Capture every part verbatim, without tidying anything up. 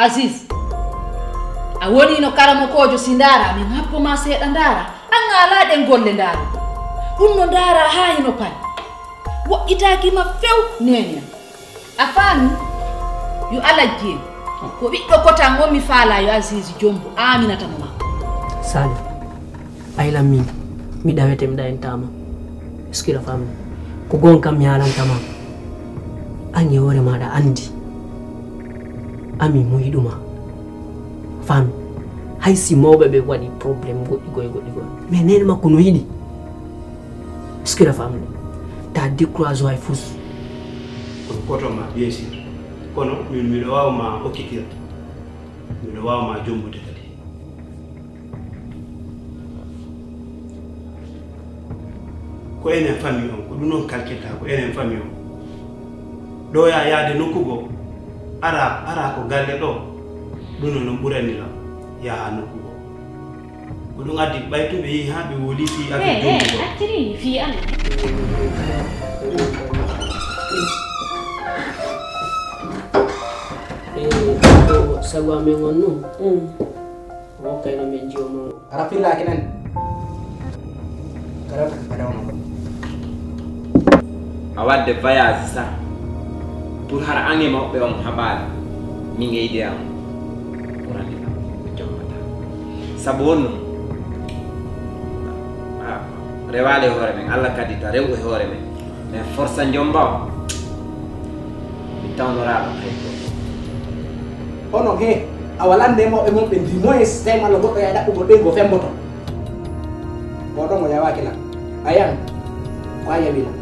Aziz, a wonino karamokoojo si ndaara, min habbo ma seeɗa ndaara, an a alaa ɗen golle ndaara. Ɗum no ndaara haa hino pari. Woɗɗitaaki ma few, neene am. A faami? Yo alajji en. Ko ɓiɗɗo kotan on mi faalaa yo Aziz jombo, Aminata mo makko. Sadio, aylan min, mi ɗawete, mi ɗawentaama. Est-ce que a faami? Ko goonga kam mi haalanta ma. An e hoore maaɗa anndi. Ami mo yiɗu ma. Faami? Hay si mawɓe ɓe waɗi problème goɗɗi goye goɗɗi goye. Mais neene makko no yiɗi. Est-ce que a faami? Ta décourage hay fus. Ko koto ma, bien sûr. Kono min miɗo waawa ma okkitir. Miɗo waawa ma jombude kadi. Ko enen famille on, ko ɗum on kalkilta, ko enen famille on. Ɗo ya yaade nokku goo, ara, ara ko galle ɗo, ɗum noon ɓurani lam, yaha nokku goo. Ko ɗum addi ɓay tun ɓe yehi haa ɓe woli fii affaire jombugo. Acciri fii Alla. E ko sago amen on non. Ko hokkayno men jiwo mawɗo. Ara fillaaki nan. Garata ka kada on. A wadde voyage sa. Pour hara an e mawɓe on haɓaali. Min e idée am. Ɓurani kam. Jommata. Sabu on non. Ah, rewaali e hoore men. Alla kadi ta rew e hoore men. Mais forsa njomba o. Mi tawnoraa ɗum hay gooto. Hono he, a walande mawɓe mon ɓe ndi moyen système alla goɗɗo yaha ɗaɓɓugol ɓeyngol femboto. Ko ɗon o yawaaki lan. A yan, ko a yawi lan.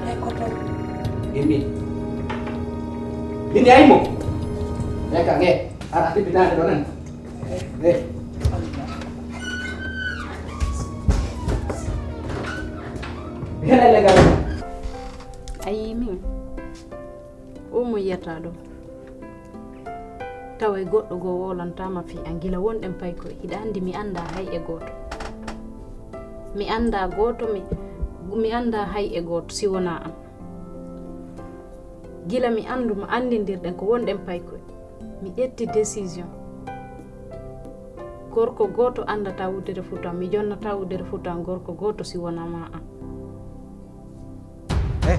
Ay ko ton. Ɓe mbi. Min yayi mo. Reka nge, ara tibbitaade ɗo nan. Eh. Hele legal. A yii min, o mo yiyata ɗo, tawa e goɗɗo goo wowlantaama fii an gila wonɗen paykoy, hiɗa anndi mi anndaa hay e gooto. Mi anndaa gooto, mi, mi anndaa hay e gooto si wonaa an. Gila mi anndu mo anndindirɗen ko wonɗen paykoy, mi ƴetti décision. Gorko gooto anndataa wudere futa, mi jonnataa wudere futa gorko gooto si wonaa ma an. Eh.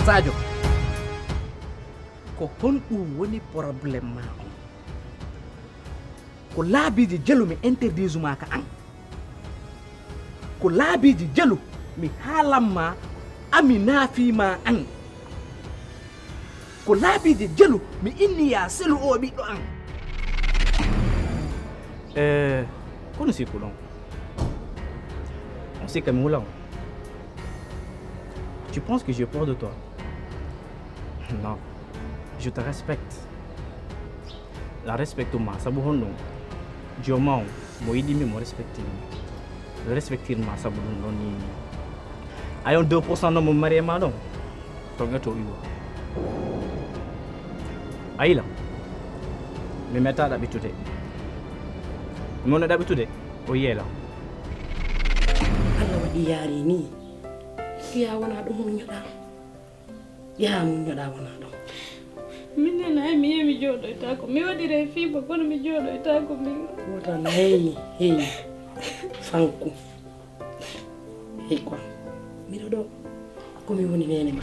Sadio, ko honɗum woni problème ma on? Ko laabiiji jelu mi interdise ma ka an. Ko laabiiji jelu mi haalan ma ami naafii ma an. Ko laabiiji jelu mi inni ya selu o ɓiɗɗo an. Eh, kono sikku ɗon. On sikka mi wula on. Tu penses que j'ai peur de toi? Non, je te respecte. La respecte ma sabu honɗum? Jooma on mo yiɗi mi, mo respecte mi. Mi respecte ma sabu ɗum ɗon ni. Ayon deux pour cent non mo mari e ma ɗon. Tonga to iwa. Ayla. Mi meta ɗaɓɓitude. Mi wona ɗaɓɓitude o yeela. Allah waɗi yaari ni. Fiya wona ɗum muññoɗa. Yaa muññoɗaa wonaa ɗum. Min nene ay mi yehi mi jooɗoytaako. Mi waɗiray fiiba kono mi jooɗoytaako min. Wota na heyi heyi. Fanku. Hey quoi. Miɗo ɗo. Ko mi woni neene ma.